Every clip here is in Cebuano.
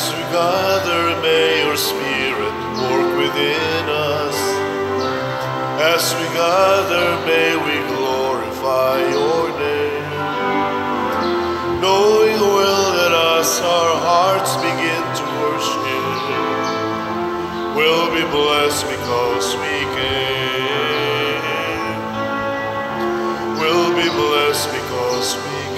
As we gather, may your Spirit work within us. As we gather, may we glorify your name. Knowing well that as our hearts begin to worship, we'll be blessed because we came. We'll be blessed because we came.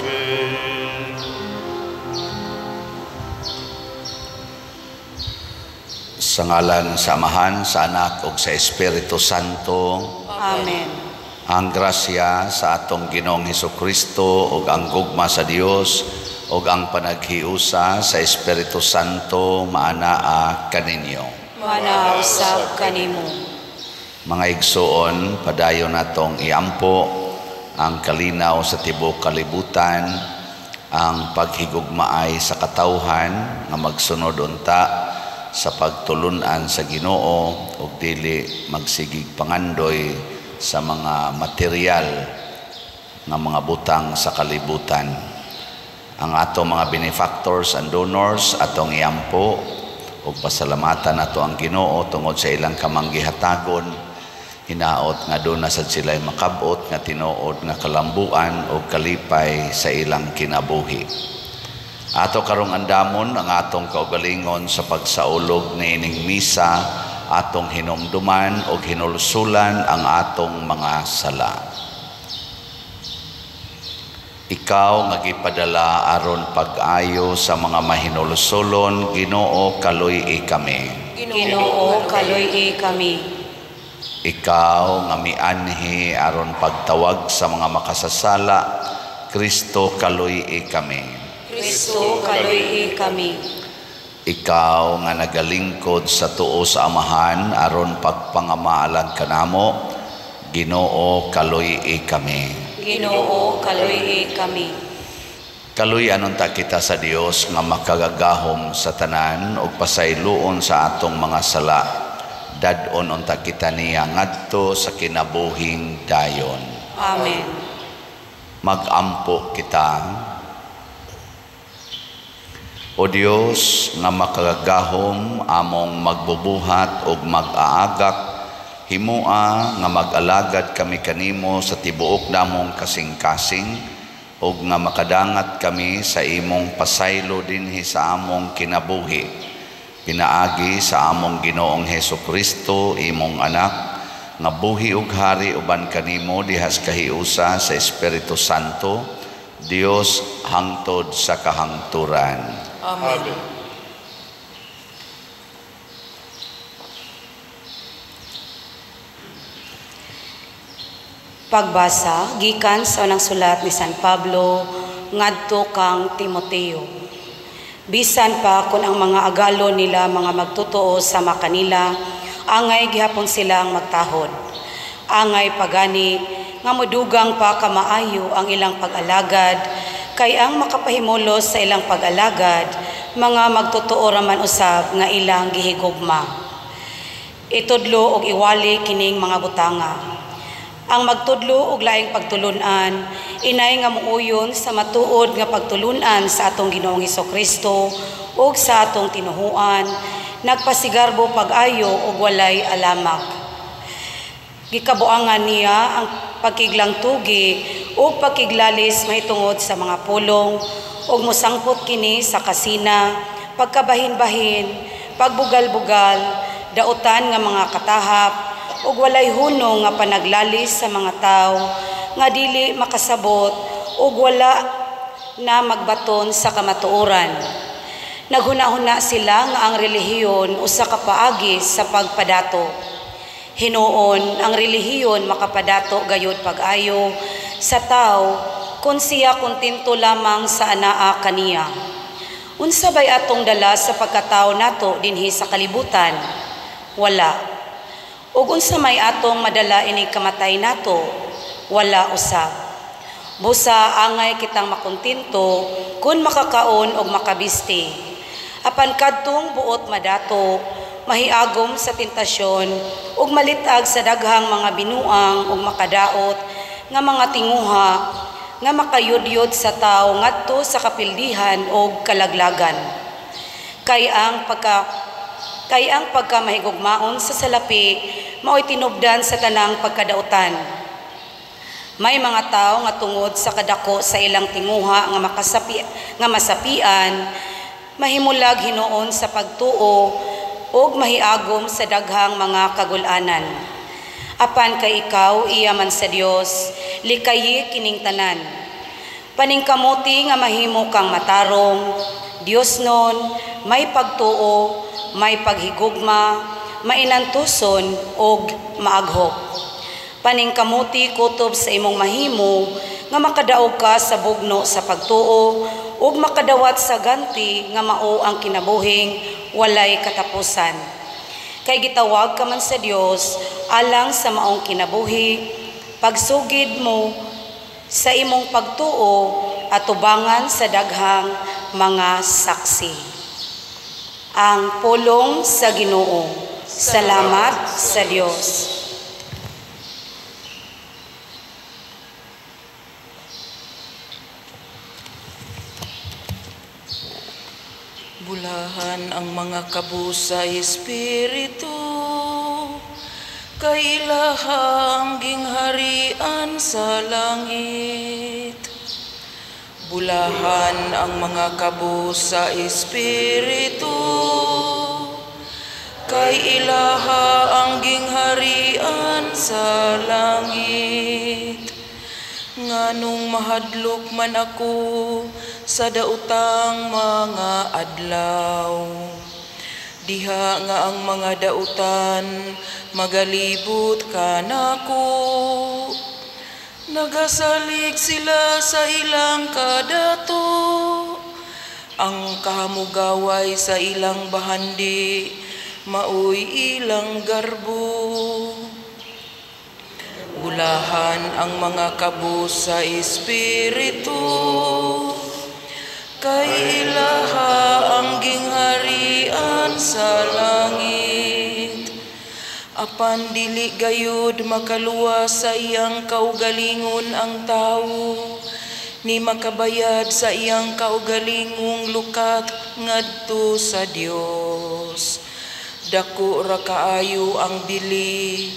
Sa ngalan sa Amahan, sa Anak ug sa Espiritu Santo. Amen. Ang grasya sa atong Ginoong Hesukristo ug ang gugma sa Dios ug ang panaghiusa sa Espiritu Santo maanaa kaninyo. Maanaa usab kanimo. Mga igsuon, padayon natong iampo ang kalinaw sa tibuok kalibutan, ang paghigugmaay sa katawhan nga magsunod unta sa pagtulunan sa Ginoo ug dili magsigig pangandoy sa mga material nga mga butang sa kalibutan. Ang ato mga benefactors and donors atong iampo ug pasalamatan nato ang Ginoo tungod sa ilang kamanggihatagon. Hinaot nga duna sad sila'y makabot nga tinuod nga kalambuan ug kalipay sa ilang kinabuhi. Ato karong andamon ang atong kaugalingon sa pagsaulog niining misa, atong hinumduman ug hinulsulan ang atong mga sala. Ikaw nga gipadala aron pag-ayo sa mga mahinulsulon, Ginoo, kaluy-i kami. Ginoo, kaluy-i kami. Ikaw nga mianhi aron pagtawag sa mga makasasala, Kristo, kaluy-i kami. Kristo, kaluy-i kami. Ikaw nga nagalingkod sa tuo sa Amahan aron pagpangamaalan kanamo, Ginoo, kaluy-i kami. Ginoo, kaluy-i kami. Kaluy-an unta kita sa Dios nga makagagahom sa tanan ug pasayloon sa atong mga sala. Dad-on unta kita niya ngadto sa kinabuhing dayon. Amen. Magampo kita. O Dios nga makagagahom, among magbubuhat ug mag-aagak, himua nga mag-alagad kami kanimo sa tibuok namong kasing-kasing ug nga makadangat kami sa imong pasaylo dinhi sa among kinabuhi. Pinaagi sa among Ginoong Hesukristo, imong anak, nga buhi ug hari uban kanimo dihas kahiusa sa Espiritu Santo, Dios hangtod sa kahangturan. Amen. Amen. Pagbasa gikan sa unang sulat ni San Pablo ngadto kang Timoteo. Bisan pa kun ang mga agalo nila mga magtotoo sama kanila, angay gihapon silang magtahod. Angay pagani nga modugang pa kamaayo ang ilang pag-alagad, kay ang makapahimulos sa ilang pag-alagad mga magtotoo raman usab nga ilang gihigugma. Itudlo og iwali kining mga butanga. Ang magtudlo og laing pagtulunan, inay nga muuyon sa matuod nga pagtulunan sa atong Ginoong Hesukristo ug sa atong tinuhuan, nagpasigarbo pag-ayo ug walay alamak. Gikabuangan niya ang pagkiglang tugi ug pagkiglalis mahitungod sa mga pulong ug mosangpot kini sa kasina, pagkabahin-bahin, pagbugal-bugal, dautan nga mga katahap ug walay hunong nga panaglalis sa mga tawo nga dili makasabot ug wala na magbaton sa kamatuoran. Naghuna-huna sila nga ang relihiyon usa ka paagi sa pagpadato. Hinuon ang relihiyon makapadato gayud pag-ayo sa tawo kun siya kontento lamang sa anaa kaniya. Unsa bay atong dala sa pagkatawo nato dinhi sa kalibutan? Wala. Ug unsa may atong madala inig kamatay nato? Wala usab. Busa angay kitang makontento kun makakaon og makabisti. Apan kadtong buot madato, mahiagom sa tentasyon ug malitag sa daghang mga binuang ug makadaot nga mga tinguha nga makayudyod sa tawo ngadto sa kapildihan og kalaglagan. Kay ang pagkamahigugmaon sa salapi mao'y tinubdan sa tanang pagkadautan. May mga tawo nga tungod sa kadako sa ilang tinguha nga masapian, mahimulag hinuon sa pagtuo ug mahiagom sa daghang mga kagul-anan. Apan kay ikaw iya man sa Dios, likayi kining tanan. Paningkamuti nga mahimo kang matarong, Dios nun, may pagtuo, may paghigugma, mainantuson ug maaghop. Paningkamuti kutob sa imong mahimo nga makadaog ka sa bugno sa pagtuo ug makadawat sa ganti nga mao ang kinabuhing walay katapusan. Kay gitawag ka man sa Dios alang sa maong kinabuhi, pagsugid mo sa imong pagtuo at tubangan sa daghang mga saksi. Ang pulong sa Ginoo. Salamat sa Dios. Bulahan ang mga kabus sa Espiritu, kay ilahang gingharian sa langit. Bulahan ang mga kabus sa Espiritu, kay ilaha ang gingharian sa langit. Nganong mahadlok man ako sa dautang mga adlaw, diha nga ang mga dautan magalibot kanako. Nagasalig sila sa ilang kadato, ang kahamugaway sa ilang bahandi maoy ilang garbo. Bulahan ang mga kabus sa Espiritu, kay ilaha ang gingharian sa langit. Apan dili gayud makaluwas sa iyang kaugalingon ang tawo, ni makabayad sa iyang kaugalingong lukat ngadto sa Dios. Dako ra kaayo ang bili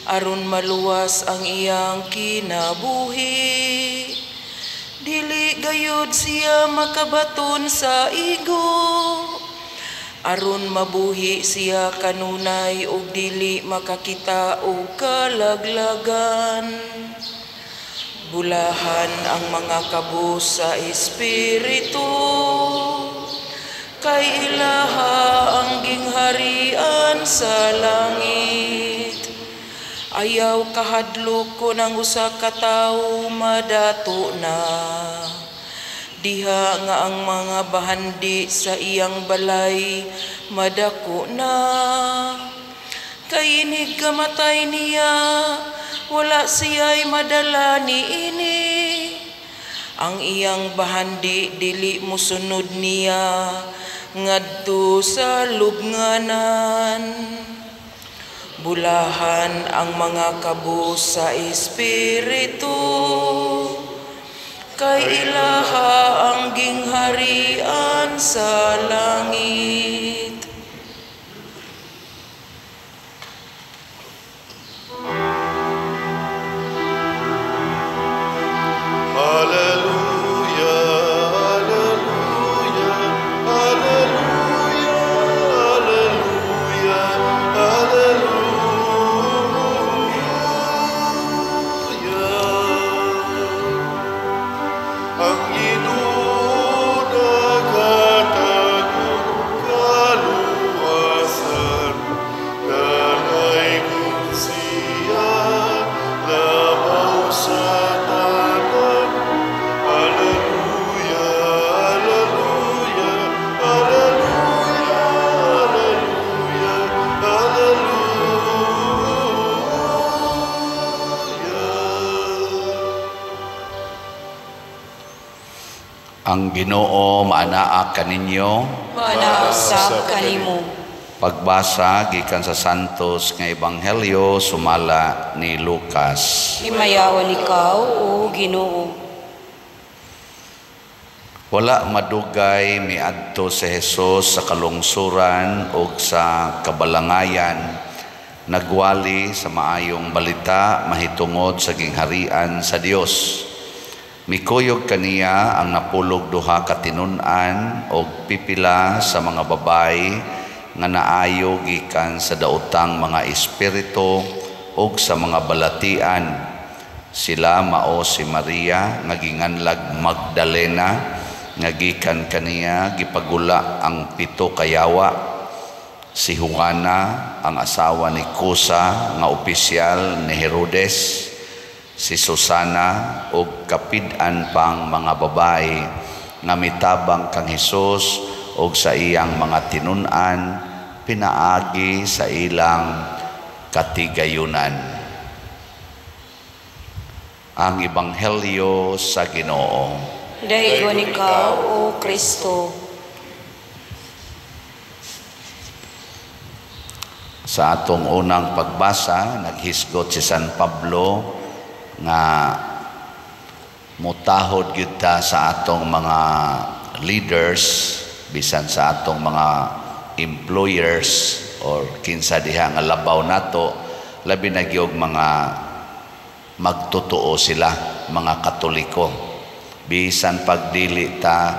aron maluwas ang iyang kinabuhi. Dili gayud siya makabaton sa igo, aron mabuhi siya kanunay ug dili makakita og kalaglagan. Bulahan ang mga kabus sa Espiritu, kay ilaha ang gingharian sa langit. Ayaw kahadlok ko ng usa ka tawo madato na, diha nga ang mga bahandi sa iyang balay madako na. Kay inig kamatay niya, wala siya'y madala niini. Ang iyang bahandi dili mosunod niya ngadto sa lubnganan. Bulahan ang mga kabus sa Espiritu, kay ilaha ang gingharian sa langit. Hallelujah, hallelujah, hallelujah, hallelujah, hallelujah. Ang Ginoo naghatag og kaluwasan, nalaygon siya labaw sa tanan. Hallelujah, hallelujah, hallelujah, hallelujah, hallelujah. Ang Ginoo maanaa kaninyo, Maanaa usab kanimo. Pagbasa gikan sa Santos nga Ebanghelyo sumala ni Lucas. Himayaon ikaw, o Ginoo. Wala madugay miadto si Jesus sa kalungsuran ug sa kabalangayan, nagwali sa maayong balita mahitungod sa gingharian sa Dios. Mikuyog kaniya ang 12 ka tinun-an og pipila sa mga babay nga naayo gikan sa daotang mga espiritu ug sa mga balatian. Sila mao si Maria nga ginganlag Magdalena, nga gikan kaniya gipagula ang 7 ka yawa, si Juana ang asawa ni Cusa nga opisyal ni Herodes, si Susana ug kapid-an pang mga babae nga mitabang kang Hesus ug sa iyang mga tinun-an pinaagi sa ilang katigayunan. Ang Ebanghelyo sa Ginoo. Daigon ikaw, O Kristo. Sa atong unang pagbasa, naghisgot si San Pablo nga mutahod gyud ta sa atong mga leaders, bisan sa atong mga employers or kinsa diha nga labaw nato, labi na gyud mga magtotoo sila, mga Katoliko, bisan pagdili ta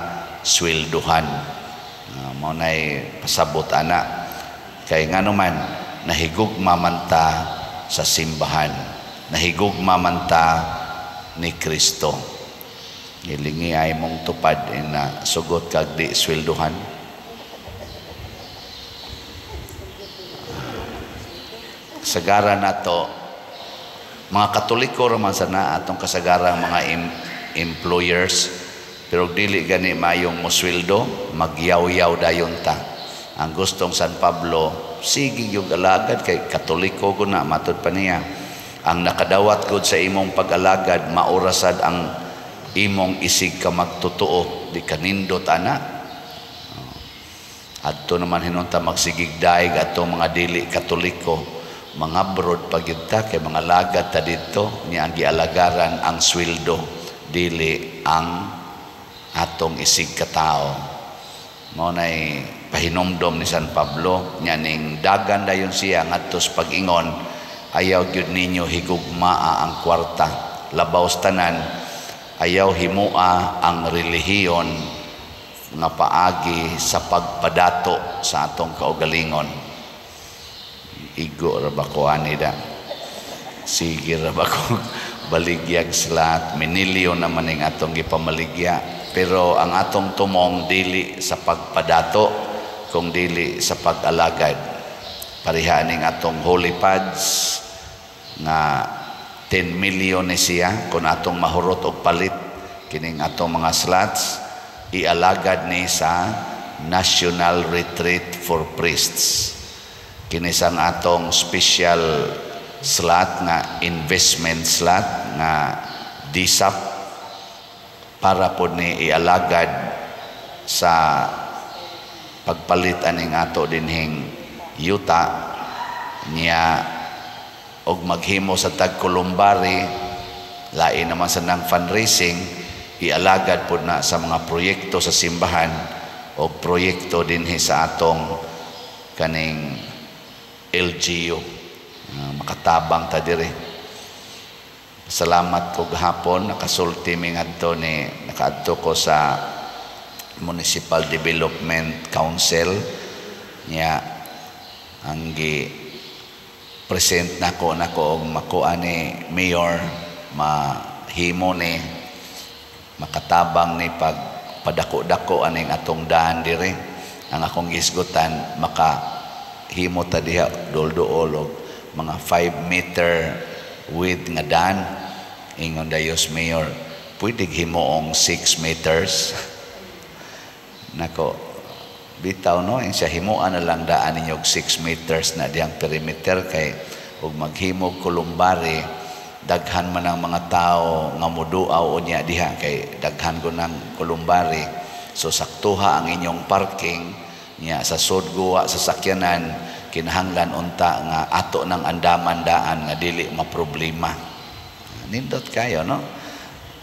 swelduhan. Mao nay pasabot ana, kay ngano man nahigugma man ta sa simbahan, nahigugma man ta ni Kristo. Gilingi ay mong tupad ina sugot kag di swelduhan. Kasagaran nato mga Katoliko ra man sana atong kasagarang mga employers, pero dili gani mayong mosweldo, magyaw-yaw dayon ta. Ang gustong San Pablo, sige yung alagad kay Katoliko ko na, matud pa niya. Ang nakadawat gud sa imong pag-alagad, maorasad ang imong isig ka magtotoo, di kanindot ana. Adto naman hinunta magsigig daig atong mga dili Katoliko, mga brod pagyud ta kay mga lagad ta didto, niya ang gialagaran ang sweldo, dili ang atong isig katao. Mao nay pahinumdom ni San Pablo nya ning dagan dayon siya ngadto sa pag-ingon, ayaw gyud ninyo higugmaa ang kwarta, labaw sa tanan ayaw himua ang relihiyon nga paagi sa pagpadato sa atong kaugalingon. Igo ra ba ko ani da? Sige ra ba ko baligyag slat, minilyo naman ning atong gipamaligya, pero ang atong tumong dili sa pagpadato kung dili sa pag-alagad. Pareha ning atong holy pads nga 10 million ni siya kung atong mahurot og palit kining atong mga slots, ialagad ni sa National Retreat for Priests. Kini sang atong special slot nga investment slot nga DSAP para po ni ialagad sa pagpalit aning ato dinhing yuta niya og maghimo sa tag columbari, lain naman sa nang fundraising, ialagad po na sa mga proyekto sa simbahan o proyekto dinhi sa atong kaning LGU. Makatabang ta diri. Salamat ko gahapon nakasulti mi ngadto ni nakaadto ko sa Municipal Development Council niya ang gi present nako nako og makuha ni mayor, mahimo ni makatabang ni pag padako-dako aning atong daan diri. Ang akong gisgutan maka himo ta diha dol-duol og mga 5 meter width nga daan. Ingon dayos mayor, pwede himuong 6 meters. Nako, bitaw no, siya himuan na lang daan ninyo og 6 meters na diyang perimeter kay og maghimog columbari daghan man ang mga tao nga muduaw unya diha kay daghan ko ng columbari. So saktuha ang inyong parking niya sa sudguwa sa sakyanan, kinahanglan unta nga ato ng andaman daan nga dili maproblema. Nindot kayo no,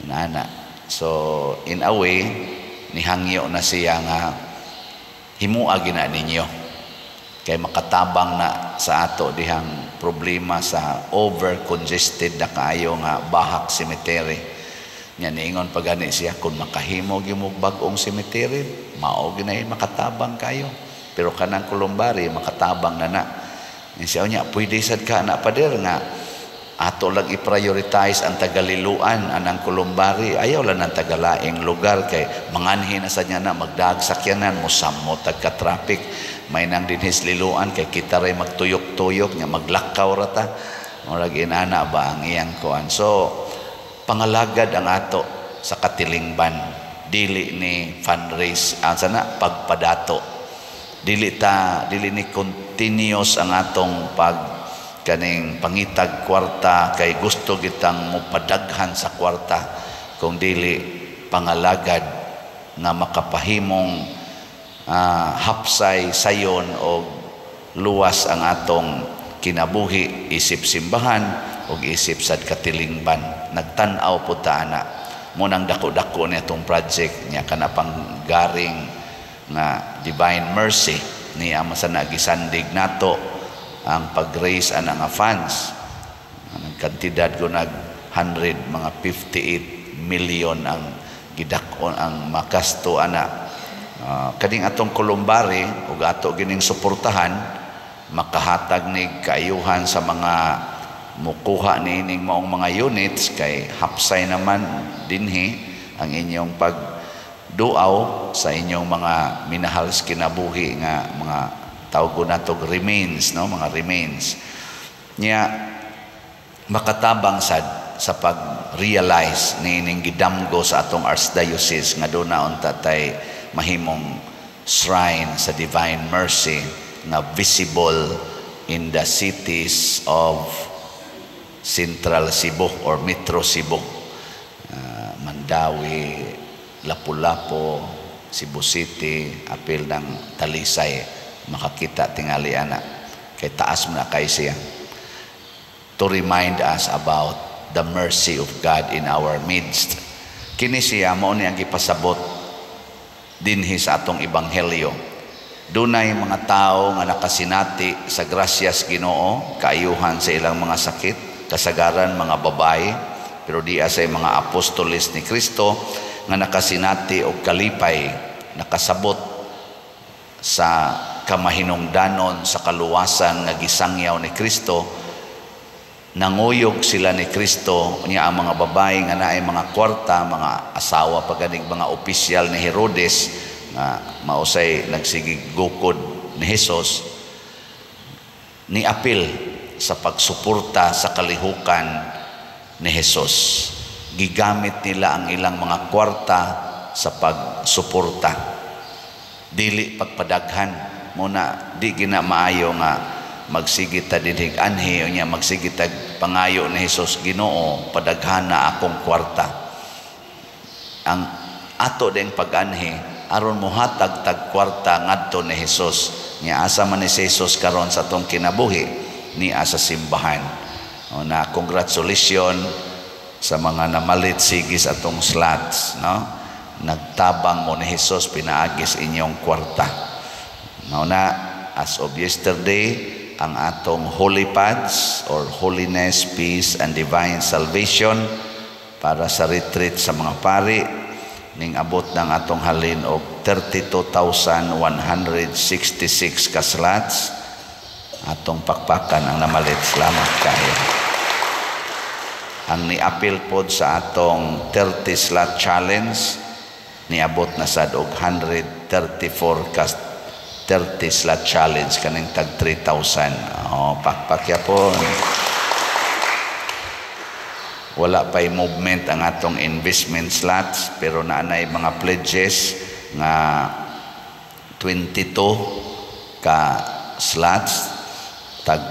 inana. So in a way nihangyo na siya nga himua gina ninyo kay makatabang na sa ato dihang problema sa over congested na kaayo nga Bahak Cemetery. Nya niingon pa gani siya, kung makahimo gyud mo bag-ong cemetery, mao gyud makatabang kayo, pero kanang columbary makatabang na na. Siya nya, pwede sad ka na, pader, nga ato lang i-prioritize ang taga-Liloan anang columbary, ayaw lang ang tagalaing lugar kay manganhi na sa niya na magdag sakyanan, mosamot tag ka-traffic. May nang dinhis Liloan kay kita ray magtuyok-tuyok nya, maglakaw ra ta. Murag inana ba ang iyang kuan. So pangalagad ang ato sa katilingban, dili ni fundraise ang sana pagpadato, dili ta, dili ni continuous ang atong pag kaning pangitag kwarta kay gusto gitang mopadaghan sa kwarta, kung dili pangalagad nga makapahimong hapsay, sayon o luwas ang atong kinabuhi isip simbahan o isip sad katilingban. Nagtan-aw pud ta ana mo nang dako-dako ni atong project nya kana pang garing nga Divine Mercy ni ama sa nagisandig nato ang pag-raise ana nga funds. Ang kantidad ko nag 100 mga 58 million ang gidak-on ang makasto ana. Kaning atong columbary ug ato gining suportahan, makahatag ni kaayuhan sa mga mukuha niining maong mga units kay hapsay naman dinhi ang inyong pagduaw sa inyong mga minahal sa kinabuhi nga mga tawag nato remains, no, mga remains niya, makatabang sad sa pag-realize niining gidamgo sa atong archdiocese nga doon na unta tay mahimong shrine sa Divine Mercy nga visible in the cities of Central Cebu or Metro Cebu, Mandaue, Lapu-Lapu, Cebu City, apil ng Talisay, makakita tingali ana kay taas man na kay siya, to remind us about the mercy of God in our midst. Kini siya mao ni ang gipasabot dinhi sa atong ebanghelyo. Dunay mga tao nga nakasinati sa grasyas Ginoo, kaayuhan sa ilang mga sakit, kasagaran mga babae, pero di sa mga apostoles ni Kristo nga nakasinati og kalipay, nakasabot sa kamahinungdanon sa kaluwasan nga gisangyaw ni Kristo. Nanguyog sila ni Kristo. Niya ang mga babae nga naay mga kwarta, mga asawa pa ganig mga opisyal ni Herodes nga mausay nagsigig gukod ni Hesus, ni apil sa pagsuporta sa kalihukan ni Hesus. Gigamit nila ang ilang mga kwarta sa pagsuporta, dili pagpadaghan. Muna di gina maayo nga magsige ta dinhig anhi unya magsige tag pangayo ni Hesus, "Ginoo, padaghana akong kwarta." Ang ato ding pag-anhi aron mohatag tag kwarta ngadto ni Hesus. Nya asa man ni si Hesus karon sa atong kinabuhi? Ni asa simbahan. O na, congratulations sa mga namalit sigis atong slots, no? Nagtabang mo ni Hesus pinaagis inyong kwarta. Mao na, as of yesterday, ang atong holy pads or holiness, peace and divine salvation para sa retreat sa mga pari ning abot ng atong halin og 32,166 ka slots. Atong pakpakan ang namalit. Salamat kayo. Ang niapil pod sa atong 30 slot challenge, niabot na sad og 134 ka 30 slot challenge kaning tag 3,000. Oh, pakpak yapon. Wala pa'y movement ang atong investment slots, pero naanay mga pledges nga 22 ka slots, tag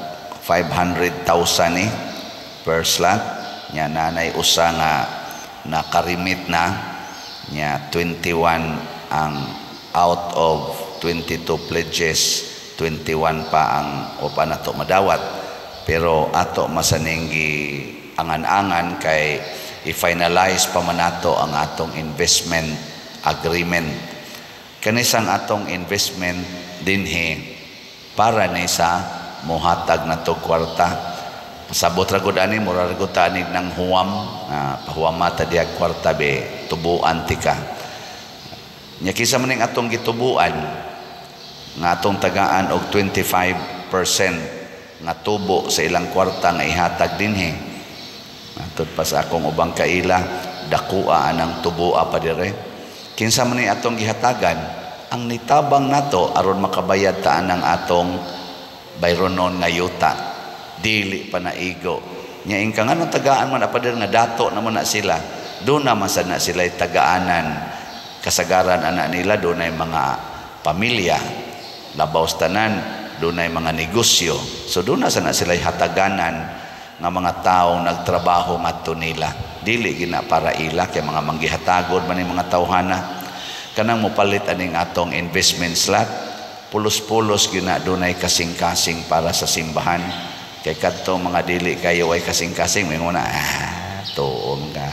500,000 ni per slot. Nya nanay usa nga nakarimit na nya 21 ang out of 22 pledges, 21 pa ang o pa nato madawat, pero ato masaning angan-angan kay i-finalize pa man nato ang atong investment agreement. Kanisang atong investment dinhi para ni sa mohatag na to kwarta. Pasabot ra gud ani, mura ra gud ta ani ng huwam, pahuwama ta diha kwarta be, tubuan tika. Nya kinsa man ning atong gitubuan nga atong tagaan og 25% nga tubo sa ilang kwarta nga ihatag dinhi? Matod pa sa akong ubang kaila, dakua anang tuboa pa dire. Kinsa man ni atong gihatagan? Ang nitabang nato aron makabayad ta anang atong bayronon nga yuta. Dili pa naigo. Nya ingka nganong tagaan man pa dire nga dato naman na sila? Do naman sad na sila tagaanan. Kasagaran anak nila dunay mga pamilya. Labaw sa tanan, dunay mga negosyo. So doon na sana sila hataganan nga mga tao nagtrabaho ngadto nila. Dili gina para ila kay mga manggihatagod man ning mga tawhana. Kanang mopalit aning atong investment slot, pulos-pulos gina dunay kasing-kasing para sa simbahan. Kay kadto mga dili kayo ay kasing-kasing, may na tuom ka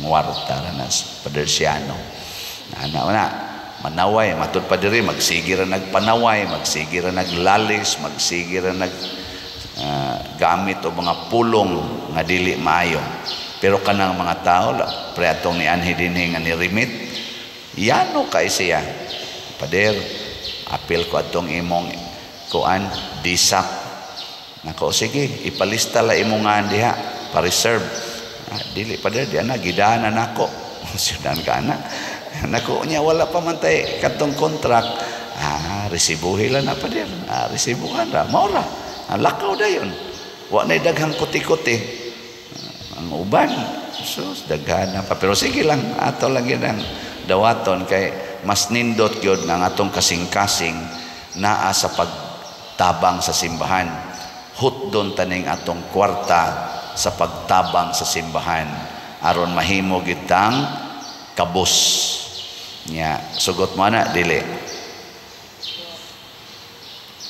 ngwarta ra na Padersiano. Ana na manaway matud pa diri, magsige ra nagpanaway, magsige ra naglalis, magsige ra nag gamit og mga pulong nga dili maayo. Pero kanang mga tao pre atong nianhi dinhi nga ni remit, yano kay siya, "Pader, apil ko atong imong kuan disap." Nako, "Sige, ipalista la imong ngan diha pa reserve." "Dili, pader, di ana gidana nako." Sudan ka na. Nako, nya wala pa man tay katong contract. "Resibuhi lang na, pader. Resibuhan ra." Mao ra. Lakaw dayon. Wa nay daghang kuti-kuti. Ang uban, sus, daghan na pa. Pero sige lang, ato lang yun ang dawaton kay mas nindot gyud nga ang atong kasing-kasing naa sa pagtabang sa simbahan. Hutdon taning atong kwarta sa pagtabang sa simbahan aron mahimo gitang kabus. Nya sugot mo na dili?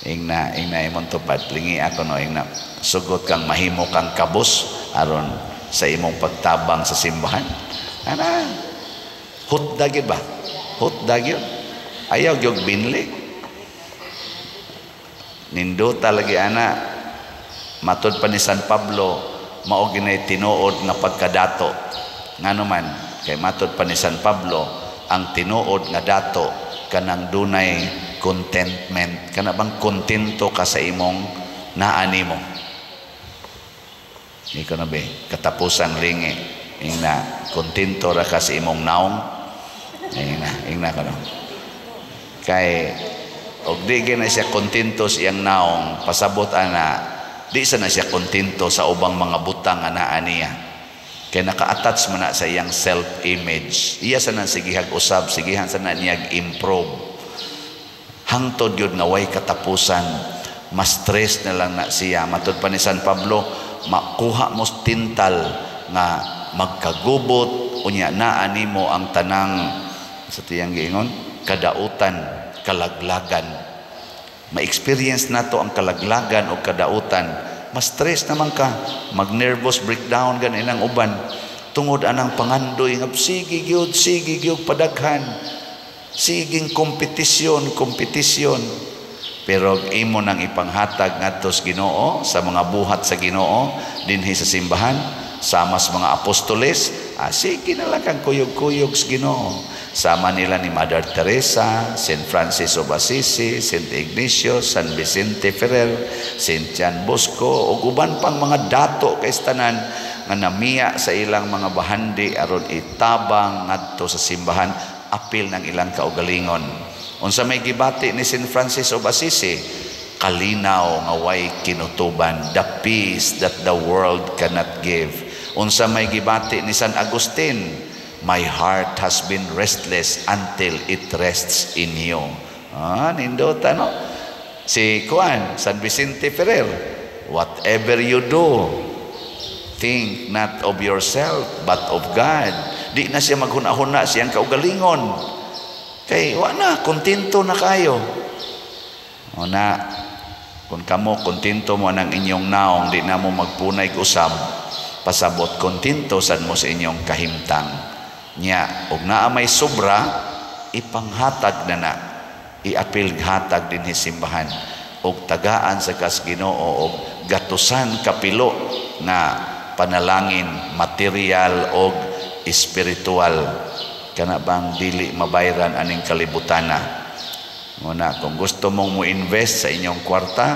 Ingna, ingna imong tupad, lingi ako no, ingna sugot kang mahimo kang kabus aron sa imong pagtabang sa simbahan. Ana, hutda gyud ba? Hutda gyud. Ayaw gyud binli. Nindota lagi ana. Matod pa ni San Pablo, mao ginay tinuod nga pagkadato. Ngano man? Kay matod pa ni San Pablo, ang tinuod nga dato kanang dunay contentment, kana bang kontento ka sa imong naa nimo. Ikaw na be, katapusang lingi, ingna kontento ra ka sa imong naong. Ingna, ingna ka no. Kay og di na siya kontento sa iyang naong, pasabot ana di sa na siya kontento sa ubang mga butang nga naa niya. Kay naka-attach man na sa iyang self-image. Iya sa nang sigihag usab, sigihan sa na niyag improve. Hangtod yun nga way katapusan, mas stress na lang na siya. Matod pa ni San Pablo, makuha mo tintal nga magkagubot, unya naa nimo ang tanang sa tiyang giingon, kadautan, kalaglagan. Ma-experience nato ang kalaglagan o kadautan, mas stress naman ka, mag-nervous breakdown ganin ang uban tungod anang pangandoy nga sige gyud, sige gyud padaghan, siging kompetisyon, kompetisyon. Pero imo nang ipanghatag ngadto sa Ginoo, sa mga buhat sa Ginoo dinhi sa simbahan, sama sa mga apostoles, sige na lang kang kuyog-kuyog sa Ginoo. Sama nila ni Mother Teresa, St. Francis of Assisi, St. Ignatius, San Vicente Ferrer, St. John Bosco, ug uban pang mga dato kay tanan nga namiya sa ilang mga bahandi aron itabang ngadto sa simbahan apil ng ilang kaugalingon. Unsa may gibati ni St. Francis of Assisi? Kalinaw nga way kinutuban, the peace that the world cannot give. Unsa may gibati ni San Agustin? "My heart has been restless until it rests in you." Nindota no? Si Juan, San Vicente Ferrer, "Whatever you do, think not of yourself, but of God." Di na siya maghuna-huna siyang kaugalingon. Kay wa na, kontento na kayo. O na, kung kamo kontento mo ng inyong naong, di na mo magpunay usab, pasabot kontento sad mo sa inyong kahimtang. Nya og naa may sobra, ipanghatag na na, iapil hatag dinhi simbahan og tagaan sa kas Ginoo og gatusan kapilo nga panalangin, material og espiritual. Kana bang dili mabayran aning kalibutana. Muna kung gusto mong mo invest sa inyong kwarta,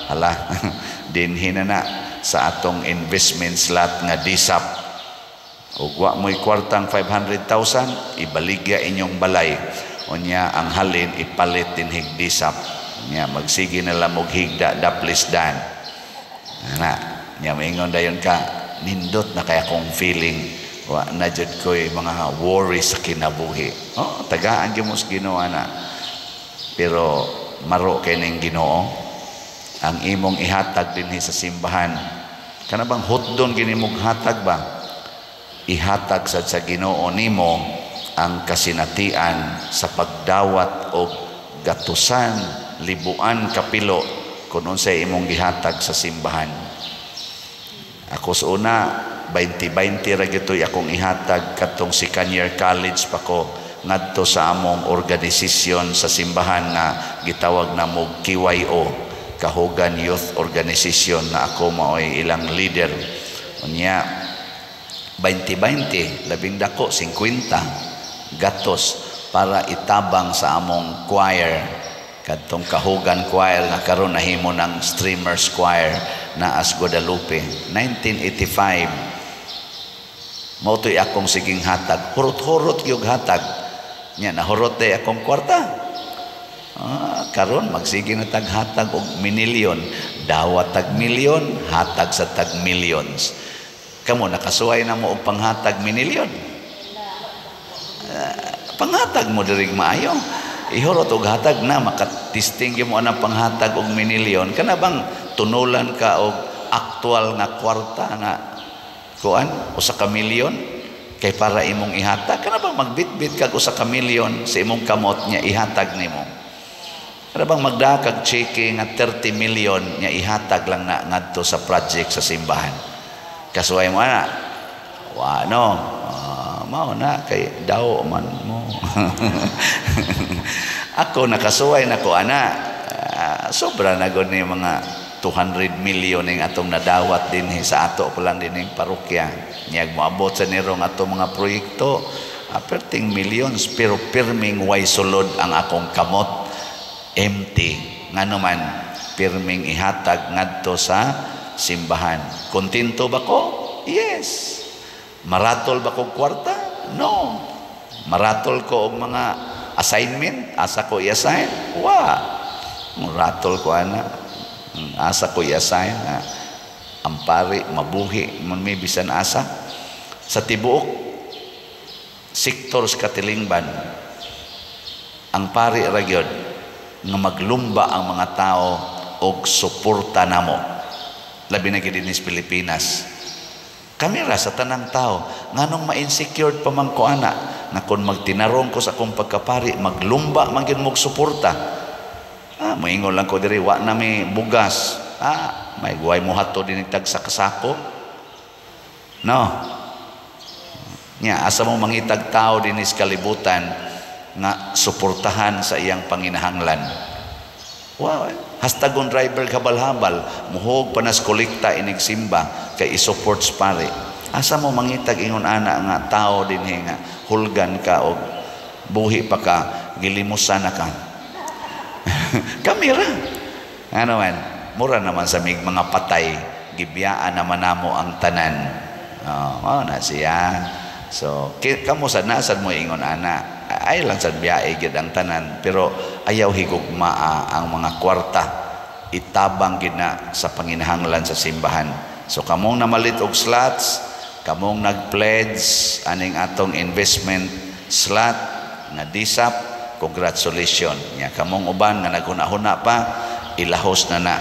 hala, dinhi na na sa atong investment slot nga DSAP. Ug wa mo'y kwartang 500,000, ibaligya inyong balay. Unya ang halin ipalit dinhig DSAP. Nya magsige na lang og higda daplis dan. Ana, nya maingon dayon ka, nindot na kaya kong feeling, wa na jud ko'y mga worry sa kinabuhi. Oh, tagaan gyud mo sa Ginoo ana. Pero maro kay ning Ginoo ang imong ihatag dinhi sa simbahan. Kana bang hotdon gini mong hatag ba? Ihatag sad sa Ginoo nimo ang kasinatian sa pagdawat og gatusan libuan kapilo kung unsay imong gihatag sa simbahan. Ako sa una, 20-20 ra gyud akong ihatag katong second year college pa ko, ngadto sa among organisasyon sa simbahan nga gitawag na mo KYO, Kahugan Youth Organization, na ako maoy ilang leader. Unya 20-20, labing dako 50 gatos para itabang sa among choir, kadtong Kahugan Choir nga karon nahimo ng Streamers Choir na as Guadalupe. 1985, mao to'y akong siging hatag, hurot-hurot gyud hatag. Nya nahurot day akong kwarta. Karon magsige na tag hatag og minilyon, dawat tag milyon, hatag sa tag millions. Kamo, nakasuway na mo og panghatag minilyon? Panghatag mo diri maayo, ihurot og hatag na makatisting gyud mo anang panghatag og minilyon. Kana bang tunulan ka og aktual nga kwarta nga kuan usa ka milyon kay para imong ihatag? Kana bang magbitbit kag 1 ka milyon sa imong kamot nya ihatag nimo? Kana bang magdala kag cheque nga 30 million nya ihatag lang na ngadto sa project sa simbahan? Kasuway mo ana? Wa, no? Mao na kay daw man mo. Ako, nakasuway na ko ana. Sobra na gud ni mga 200 million ning atong nadawat dinhi sa ato pa lang dinhing parokya. Nyag moabot sa nirong ato mga proyekto, perting millions, pero pirming way sulod ang akong kamot, empty. Ngano man, pirming ihatag ngadto sa simbahan. Kontento ba ko? Yes. Maratol ba ko kwarta? No. Maratol ko og mga assignment? Asa ko i-assign? Wa. Ratol ko ana. Asa ko i-assign? Ang pari mabuhi man may bisan asa. Sa tibuok sektor sa katilingban, ang pari ra gyud nga maglumba ang mga tao og suporta namo. Labi na gid sa Pilipinas. Kami ra sa tanang tao, nganong ma-insecure pa man ko ana, nga kung magtinarong ko sa akong pagkapari, maglumba man gyud mog suporta. Moingon lang ko diri, wa na mi bugas. May guway mo hato din tag sa kasako. No. Nya asa mo mangitag tao dinhi sa kalibutan nga suportahan sa iyang panginahanglan? Wow, hastagon driver habal-habal, muhog pa nas kolekta inig simba kay i-support sa pare. Asa mo mangitag ingon ana nga tao dinhi nga hulgan ka og buhi pa ka, gilimusan na ka? Kami ra. Ano man, mura naman sa mig mga patay, gibiyaan naman namo ang tanan. Oh, mao na siya. So, kamo sa nasad mo ingon ana, ay lang sad biyae gyud ang tanan, pero ayaw higugmaa ang mga kwarta, itabang gid na sa panginahanglan sa simbahan. So kamong namalit og slots, kamong nag-pledge aning atong investment slot nga DSAP, congratulations. Nya kamong uban nga naghuna-huna pa, ilahos na na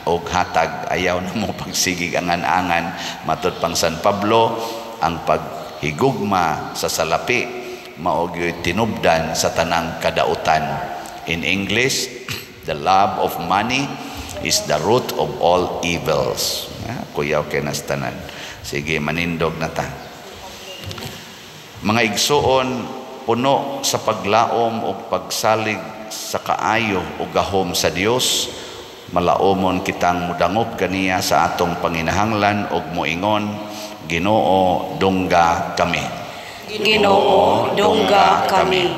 og hatag, ayaw na mo pagsigig angan-angan. Matud pang San Pablo, ang paghigugma sa salapi mao gyud tinubdan sa tanang kadautan. In English, "The love of money is the root of all evils." Kuyaw kay nas tanan. Sige, manindog na ta. Mga igsuon, puno sa paglaom ug pagsalig sa kaayo ug gahom sa Dios, malaomon kitang mudangop kaniya sa atong panginahanglan ug moingon, Ginoo, dungga kami. Ginoo, dungga kami.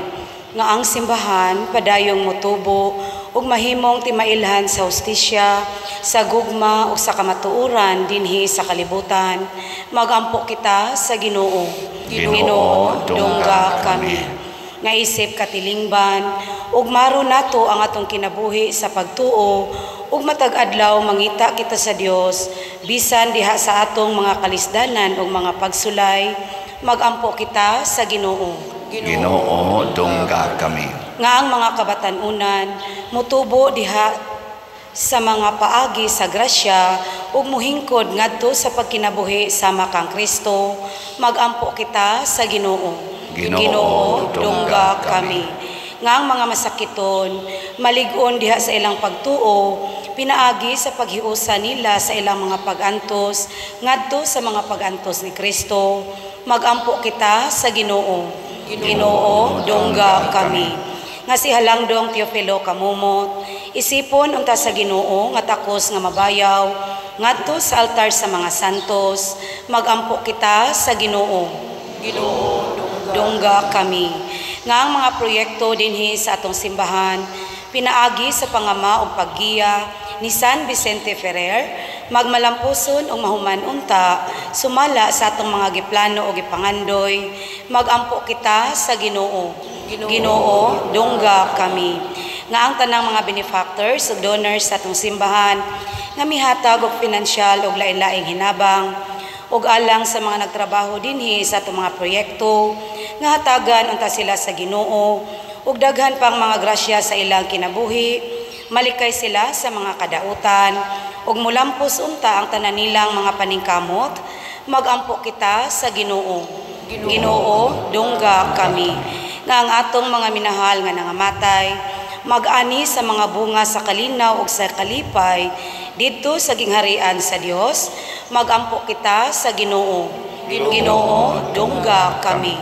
Nga ang simbahan padayong motubo ug mahimong timailhan sa hustisya, sa gugma ug sa kamatuoran dinhi sa kalibutan, magampo kita sa Ginoo. Ginoo, dungga kami. Nga isip katilingban ug maro nato ang atong kinabuhi sa pagtuo ug matag adlaw mangita kita sa Dios bisan diha sa atong mga kalisdanan ug mga pagsulay, magampo kita sa Ginoo. Ginoo, dungga kami. Nga ang mga kabatan-unan motubo diha sa mga paagi sa grasya ug mohingkod ngadto sa pagkinabuhi sama kang Kristo, magampo kita sa Ginoo. Ginoo, dungga kami. Nga ang mga masakiton malig-on diha sa ilang pagtuo, pinaagi sa paghiusa nila sa ilang mga pagantos ngadto sa mga pagantos ni Kristo, magampo kita sa Ginoo. Ginoo, dungga kami. Nga si Halangdong Teofilo Camomot, isipon unta sa Ginoo nga takos nga mabayaw ngadto sa altar sa mga santos, magampo kita sa Ginoo. Ginoo, dungga kami. Nga ang mga proyekto dinhi sa atong simbahan pinaagi sa pangama ug paggiya ni San Vicente Ferrer, magmalampuson ug mahuman unta sumala sa atong mga giplano o gipangandoy, magampo kita sa Ginoo. Ginoo, dungga kami. Nga ang tanang mga benefactors ug donors sa atong simbahan nga mihatag og pinansyal ug lain-laing hinabang ug alang sa mga nagtrabaho dinhi sa atong mga proyekto, nga hatagan unta sila sa Ginoo ug daghan pang mga grasya sa ilang kinabuhi, malikay sila sa mga kadautan ug mulampos unta ang tanan nilang mga paningkamot, magampo kita sa Ginoo. Ginoo, dungga kami. Nga ang atong mga minahal nga nangamatay mag-ani sa mga bunga sa kalinaw ug sa kalipay didto sa gingharian sa Dios, magampo kita sa Ginoo. Ginoo, dungga kami.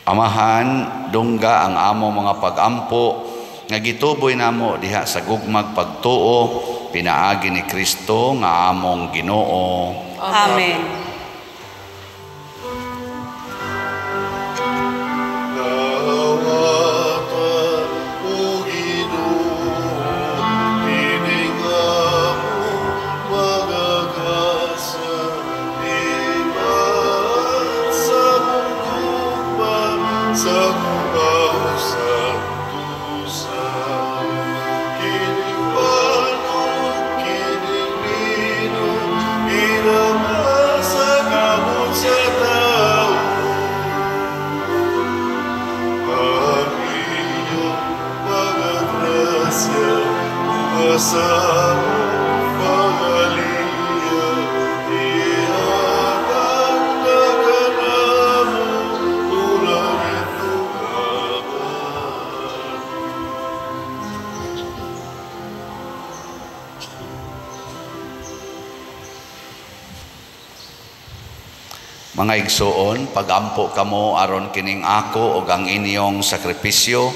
Amahan, dungga ang amo mga pagampo nga gituboy namo diha sa gugmag pagtuo pinaagi ni Kristo nga among Ginoo. Amen. Mga igsoon, pagampo kamo aron kining ako ug ang inyong sakripisyo,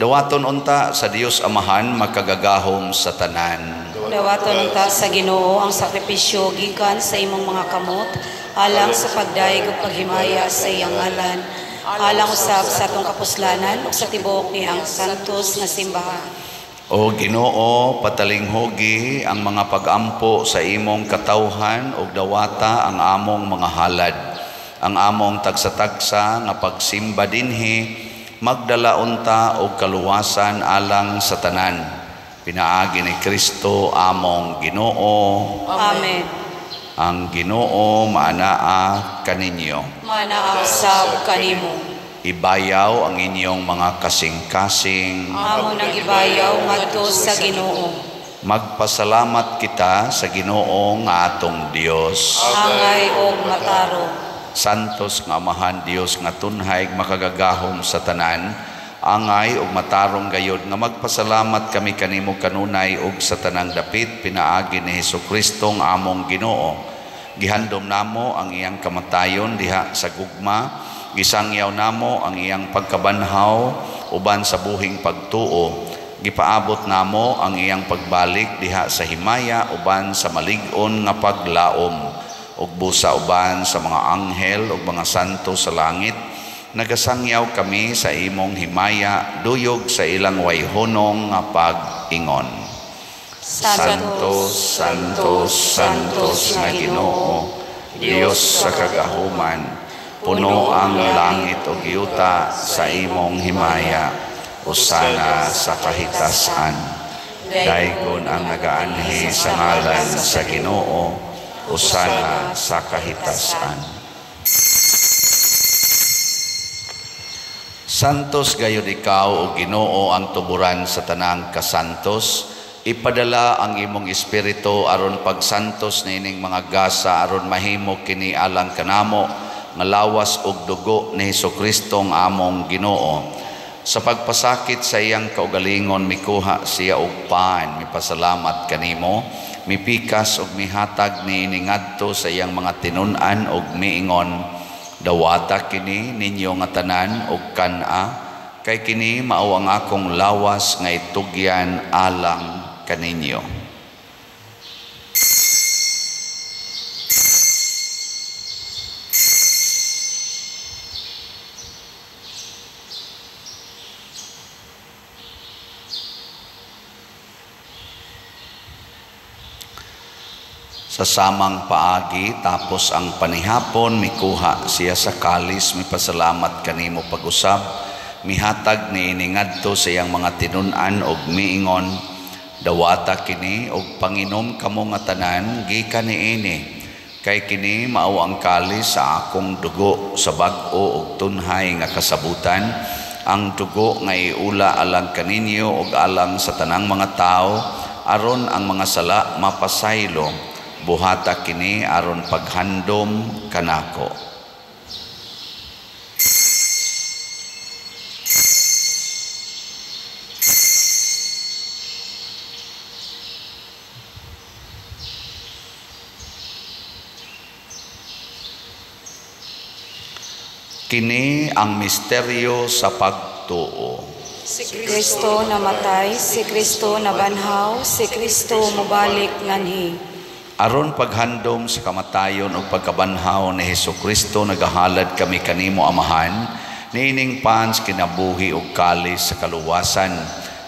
dawaton unta sa Dios Amahan makagagahom sa tanan. Dawaton unta sa Ginoo ang sakripisyo gikan sa imong mga kamot, alang sa pagdayeg ug paghimaya sa iyang ngalan, alang usab sa atong kapuslanan ug sa tibuok niyang santos nga simbahan. O Ginoo, patalinghugi ang mga pagampo sa imong katawhan ug dawata ang among mga halad. Ang among tagsa-tagsa nga pagsimba dinhi magdala unta og kaluwasan alang sa tanan. Pinaagi ni Kristo among Ginoo. Amen. Ang Ginoo maanaa kaninyo. Maanaa sab kanimo. Ibayaw ang inyong mga kasing-kasing. Amo nang ibayaw ngadto sa Ginoo. Magpasalamat kita sa Ginoo nga atong Dios. Angay og matarong. Santos nga Amahan Dios nga tunhay makagagahom sa tanan, angay ug matarong gayod nga magpasalamat kami kanimo kanunay ug sa tanang dapit pinaagi ni Hesukristo nga among Ginoo. Gihandom namo ang iyang kamatayon diha sa gugma Gisangyaw namo ang iyang pagkabanhaw uban sa buhing pagtuo. Gipaabot namo ang iyang pagbalik diha sa himaya uban sa malig-on nga paglaom. Ug busa uban sa mga anghel ug mga santo sa langit, nagasangyaw kami sa imong himaya duyog sa ilang wayhunong nga pag-ingon. Santo, Santo, Santos nga Ginoo, Dios sa kagahuman, puno ang langit ug yuta sa imong himaya. Usana sa kahitasan. Daygon ang nagaanhi sa ngalan sa Ginoo. Usana sa kahitasan. Santos gayud ikaw o Ginoo ang tuburan sa tanang kasantos. Ipadala ang imong espiritu aron pagsantos niining mga gasa aron mahimo kini alang kanamo nga lawas ug dugo ni Hesukristo ang among Ginoo. Sa pagpasakit sa iyang kaugalingon mikuha siya og pan, mipasalamat kanimo, mipikas ug mihatag niini ngadto sa iyang mga tinun-an ug miingon, dawata kini ninyo nga tanan ug kan-a, kay kini mao ang akong lawas nga itugyan alang kaninyo. Sa samang paagi, tapos ang panihapon, mikuha siya sa kalis, mipasalamat kanimo pag-usab, mihatag niini ngadto sa iyang mga tinun-an og miingon, dawata kini og panginom kamo nga tanan gikan niini, kay kini mao ang kalis sa akong dugo sa bag-o og tunhay nga kasabutan, ang dugo nga iula alang kaninyo og alang sa tanang mga tawo, aron ang mga sala mapasaylo. Buhata kini aron paghandom kanako. Kini ang misteryo sa pagtuo. Si Kristo namatay, si Kristo nabanhaw, si Kristo mobalik nganhi. Aron paghandom sa kamatayon ug pagkabanhaw ni Hesukristo, nagahalad kami kanimo Amahan, niining pans kinabuhi ug kalis sa kaluwasan.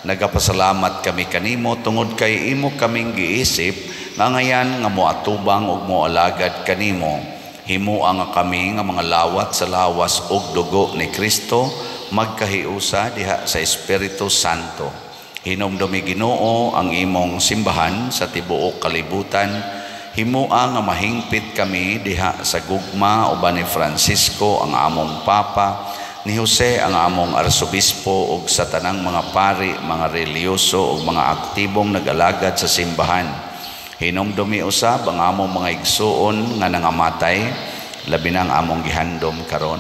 Nagapasalamat kami kanimo tungod kay imo kaming giisip nga ngayan nga moatubang ug moalagad kanimo. Himoa nga kami nga mga lawat sa lawas ug dugo ni Kristo, magkahiusa diha sa Espiritu Santo. Hinumdumi Ginoo ang imong simbahan sa tibuok kalibutan. Himoa nga mahingpit kami diha sa gugma uban ni Francisco ang among Papa, ni Jose ang among Arsobispo ug sa tanang mga pari, mga relihiyoso ug mga aktibong nag-alagad sa simbahan. Hinumdumi usab ang among mga igsuon nga nangamatay, labi na ang among gihandom karon.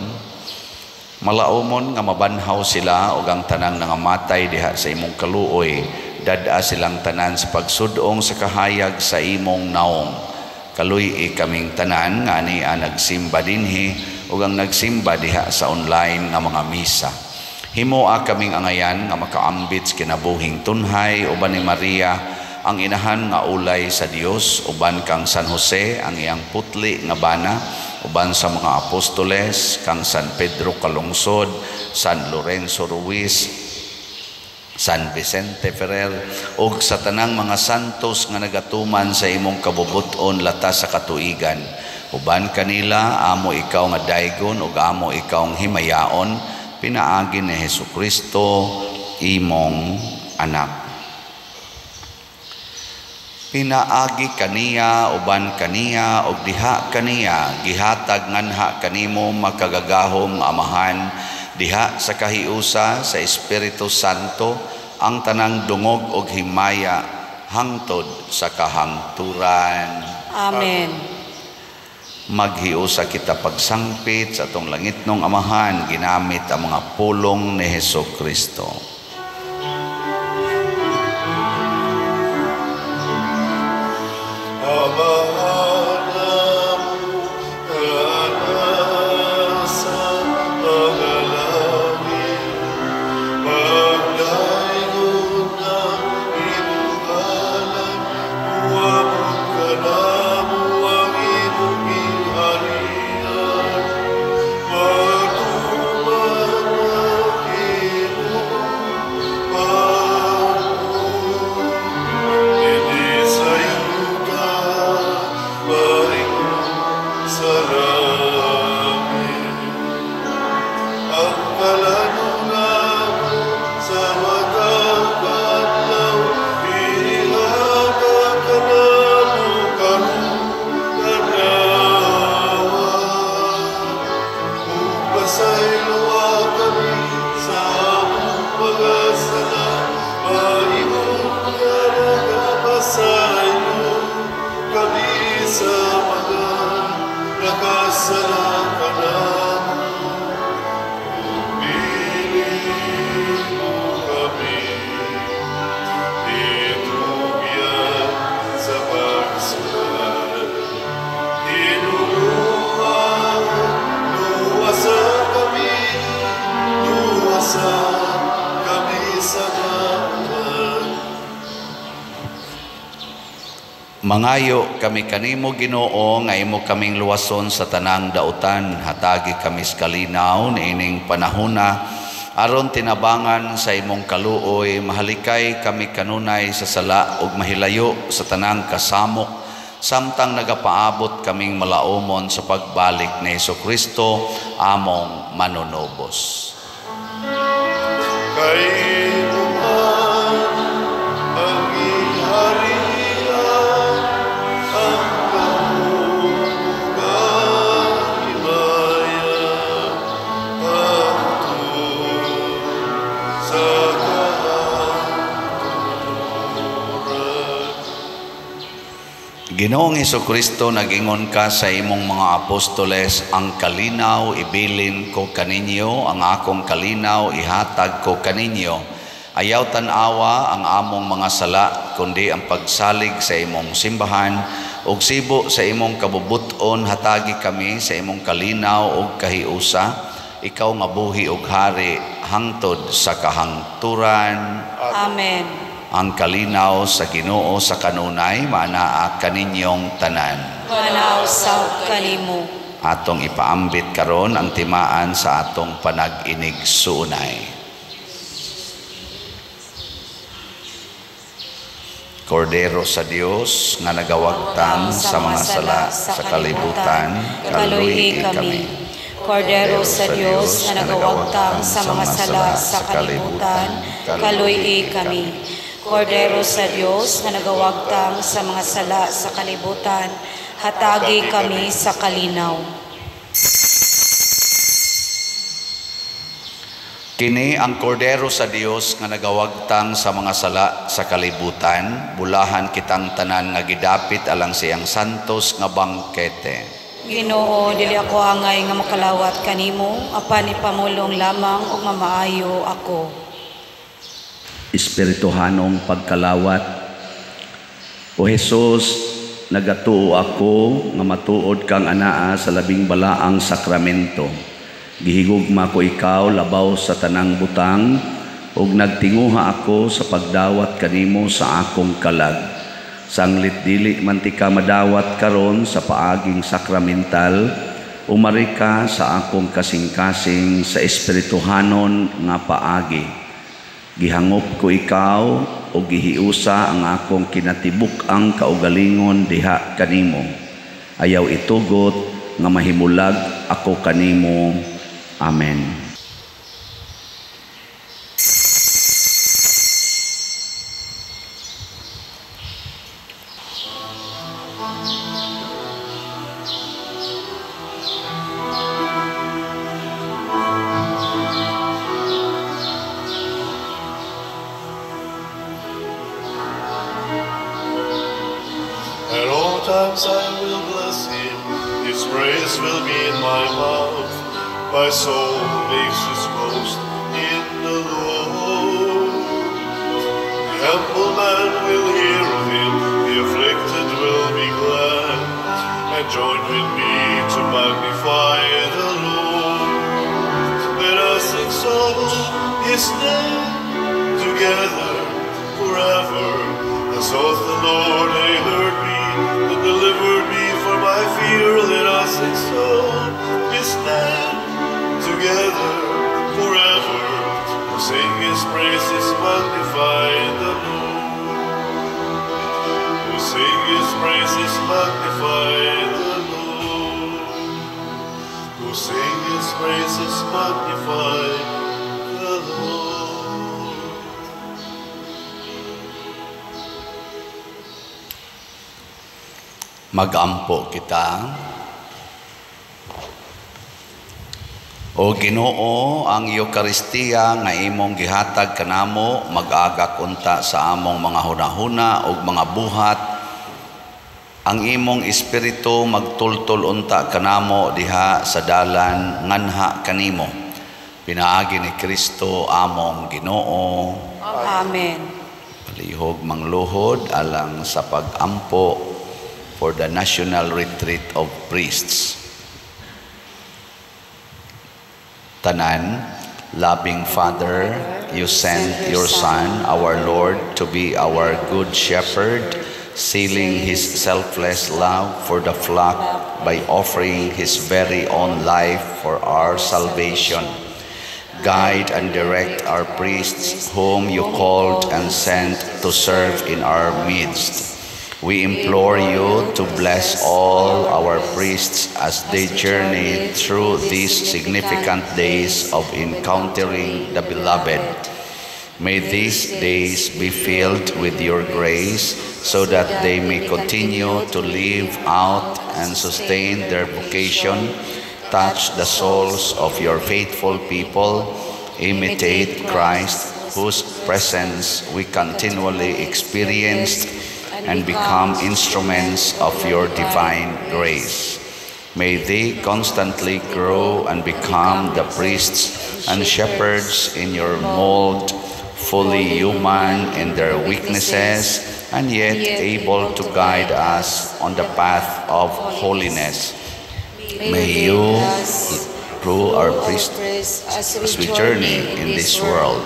Malaumon nga mabanhaw sila ug ang tanang nangamatay diha sa imong kaluoy, dad-a silang tanan sa pagsudong sa kahayag sa imong naong. Kaluy-i kaming tanan nga ania nagsimba dinhi ug ang nagsimba diha sa online nga mga misa. Himoa kaming angayan nga makaambit sa kinabuhing tunhay uban ni Maria ang inahan nga ulay sa Dios, uban kang San Jose ang iyang putli nga bana, uban sa mga apostoles kang San Pedro Calungsod, San Lorenzo Ruiz, San Vicente Ferrer, ug sa tanang mga santos nga nagatuman sa imong kabubut-on latas sa katuigan. Uban kanila amo ikaw nga daygon ug amo ikaw ang himayaon, pinaagi ni Hesukristo imong anak. Pinaagi kaniya, uban kaniya, ug diha kaniya, gihatag nganha kanimo makagagahom Amahan, diha sa kahiusa sa Espiritu Santo, ang tanang dungog og himaya hangtod sa kahangturan. Amen. Maghiusa kita pagsangpit sa atong langitnong Amahan, ginamit ang mga pulong ni Hesukristo. Amahan namo nga nasa sala kanamo, dili mo kami itugyan sa pagsuway. Hinuluan, luwasa kami sa dautan. Mangayo kami kanimo, Ginoo, nga imo kaming luwason sa tanang dautan. Hatagi kami sa kalinaw niining panahona aron tinabangan sa imong kaluoy, mahalikay kami kanunay sa sala ug mahilayo sa tanang kasamok, samtang nagapaabot kaming malaumon sa pagbalik ni Hesukristo among manunubos. Kay imo man ang giharian, ang gahom ug ang himaya, hangtod sa kahangturan. Ginoong Hesukristo, nag-ingon ka sa imong mga apostoles, ang kalinaw ibilin ko kaninyo, ang akong kalinaw ihatag ko kaninyo. Ayaw tan-awa ang among mga sala, kundi ang pagsalig sa imong simbahan, ug sibo sa imong kabubut-on, hatagi kami sa imong kalinaw ug kahiusa. Ikaw nga buhi ug hari hangtod sa kahangturan. Amen. Ang kalinaw sa Ginoo sa kanunay maanaa kaninyong tanan. Manaw sa kanimo. Atong ipaambit karon ang timaan sa atong panag-inig suunay. Kordero sa Dios nga nagawagtang sa mga sala sa kalibutan, kaluy-i kami. Kordero sa Dios nga nagawagtang sa mga sala sa kalibutan, kaluy-i kami. Kordero sa Dios nga nagawagtang sa mga sala sa kalibutan, hatagi kami sa kalinaw. Kini ang kordero sa Dios nga nagawagtang sa mga sala sa kalibutan, bulahan kitang tanan nga gidapit alang siyang santos nga bangkete. Ginoo, dili ako angay nga makalawat kanimo, apan ipamulong lamang ug mamaayo ako. Espirituhanong pagkalawat. O Jesus, nagatuo ako nga matuod kang anaa sa labing balaang sakramento. Gihigugma ko ikaw labaw sa tanang butang, ug nagtinguha ako sa pagdawat kanimo sa akong kalag. Sanglit dili man ti ka madawat karon sa paaging sakramental, umari ka sa akong kasing-kasing sa espirituhanon nga paagi. Gihangop ko ikaw o gihiusa ang akong kinatibuk-ang kaugalingon diha kanimo. Ayaw itugot nga mahimulag ako kanimo. Amen. At all times I will bless him, his praise will be in my mouth. My soul makes its boast in the Lord. The humble man will hear of him, the afflicted will be glad, and join with me to magnify the Lord. Let us exalt his name together forever. I sought the Lord, and he heard me, and delivered me from my fear. Let us exalt his name together forever. To sing his praises, magnify the Lord. To sing his praises, magnify the Lord. To sing his praises, magnify the Lord. Magampo kita. O Ginoo, ang Eukaristiya nga imong gihatag kanamo mag-agak unta sa among mga hunahuna ug mga buhat Ang imong espiritu magtultol unta kanamo diha sa dalan nganha kanimo. Pinaagi ni Kristo among Ginoo. Amen. Palihog mangluhod alang sa pagampo for the National Retreat of Priests. Tanan, loving Father, you sent your Son, our Lord, to be our good shepherd, sealing his selfless love for the flock by offering his very own life for our salvation. Guide and direct our priests whom you called and sent to serve in our midst. We implore you to bless all our priests as they journey through these significant days of encountering the beloved. May these days be filled with your grace so that they may continue to live out and sustain their vocation, touch the souls of your faithful people, imitate Christ, whose presence we continually experienced, and become instruments of your divine grace. May they constantly grow and become the priests and shepherds in your mold, fully human in their weaknesses, and yet able to guide us on the path of holiness. May you, through our priests, as we journey in this world,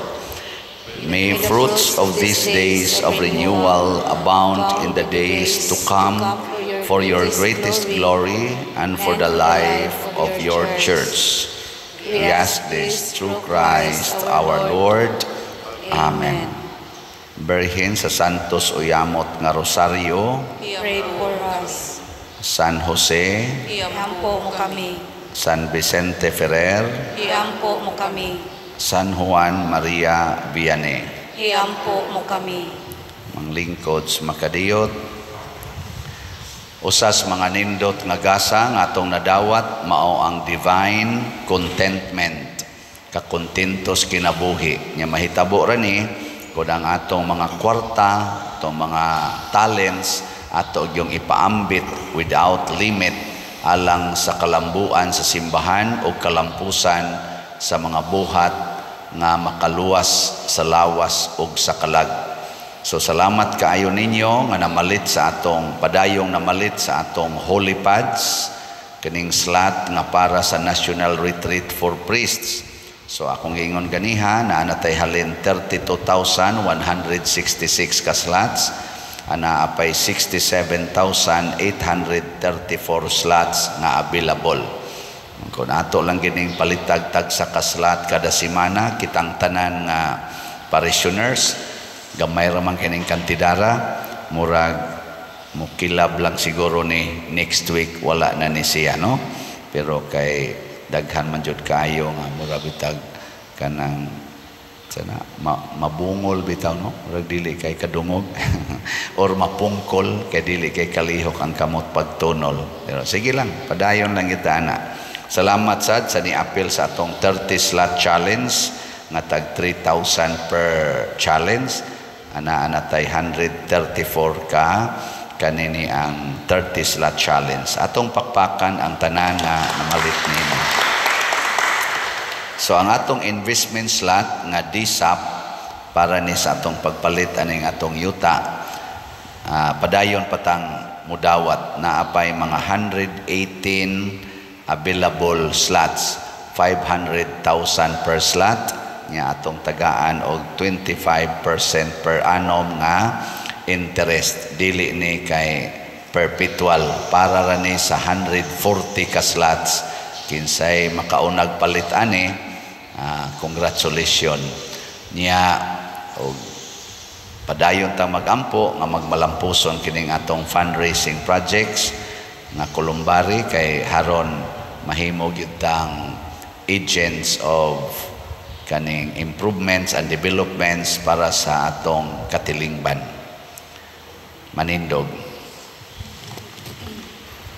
may fruits of these days of renewal abound in the days to come for your greatest glory and for the life of your church. We ask this through Christ our Lord. Amen. Birhen sa Santos Uyamot nga Rosaryo, Pray for us. San Jose, Iampo mo kami. San Vicente Ferrer, Iampo mo kami. San Juan Maria Vianney. Iampo mo kami. Manglingkod sa makadiyot. Usas mga nindot nga gasa nga atong nadawat mao ang divine contentment. Kakontentos kinabuhi. Nya mahitabo ra ni kung ang atong mga kwarta, atong mga talents, ato yung ipaambit without limit alang sa kalambuan sa simbahan o kalampusan sa mga buhat nga makaluwas sa lawas ug sa kalag. So salamat kaayo ninyo nga namalit sa atong padayong namalit sa atong holy pads kining slot nga para sa National Retreat for Priests. So akong giingon ganiha naa na tay halin 32,166 ka slots, ana apay 67,834 slots nga available. Kung ato lang gining palitag sa ka slot kada semana, kitang tanan nga parishioners, gamay ra man kining kantidara, murag mukilab lang siguro ni next week wala na ni siya, no? Pero kay daghan man jud kaayo nga murag bitag kanang sana mabungol bitaw, no? Murag dili kay kadungog or mapungkol kay dili kay kalihok ang kamot pagtunol. Pero sige lang, padayon lang kita ana. Salamat sad sa ni-apil sa atong 30 slot challenge nga tag 3,000 per challenge. Ana ana tay 134 ka kanini ang 30 slot challenge. Atong pakpakan ang tanan nga namalit nimo. So ang atong investment slot nga DSAP para ni sa atong pagpalit aning atong yuta, padayon patang mudawat na apay mga 118 available slots, 500,000 per slot nga atong tagaan og 25% per annum nga interest. Dili ni kay perpetual, para ra ni sa 140 ka slots. Kinsay makaunag palit ani, congratulations niya. Og padayon ta magampo nga magmalampuson kining atong fundraising projects nga columbary kay haron mahimo gyud tang agents of kaning improvements and developments para sa atong katilingban. Manindog.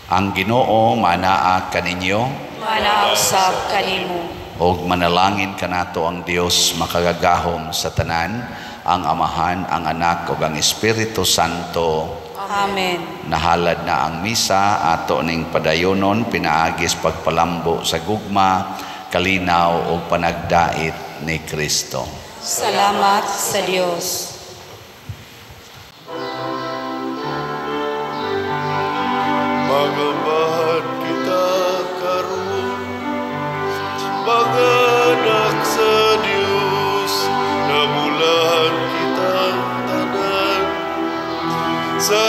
Ang Ginoo manaa kaninyo. Manaa usab kanimo. Og manalangin kanato ang Dios makagagahom sa tanan, ang Amahan, ang Anak ug ang Espiritu Santo. Amen. Nahalad na ang misa, ato ning padayonon pinaagis pagpalambo sa gugma, kalinaw ug panagdait ni Kristo. Salamat sa Dios. Magambahan kita karon, mga anak sa Dios, namulahan kita tanan sa